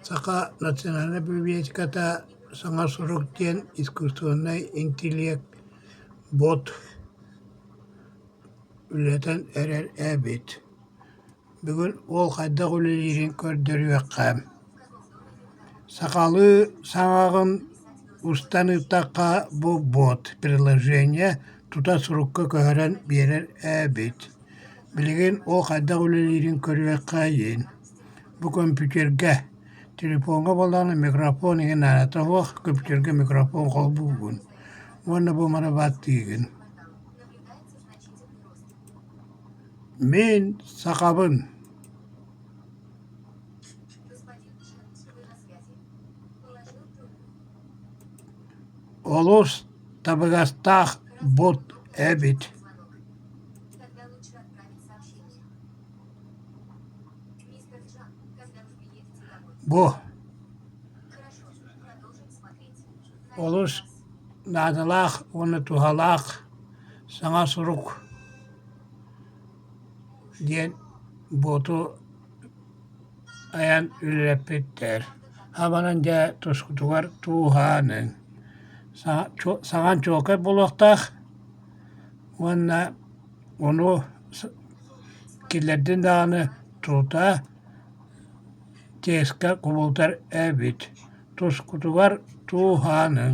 Саха национальнай библиотеката «Саҥа сурук» диэн искусственнай интеллект бот үлэлэтэн эрэр эбит. Бүгүн ол хайдах үлэлиирин көрдөрүөххэ. Сахалыы саҥаҕын устан ыыттахха бу бот приложение тута сурукка көһөрөн биэрэр эбит. Билигин ол хайдах үлэлиирин көрүөххэйин. Бу көмпүүтэргэ, телефоҥҥа буоллаҕына микрофон иһин наадата суох, көмпүүтэргэ микрофон холбуугун уонна бу маны баттыыгын. Мин сахабын. Олус табыгастаах булт эбит. Бу олус наадалаах уонна туһалаах саҥа сурук диэн буоту айан үлэлэппиттэр. Абанан дьэ тускутугар тууһааныҥ. Саҥан чуолкай буолуохтаах уонна ону киллэрдин даҕаны тута тиэскэ кубулутар эбит. Тускутугар тууһааныҥ.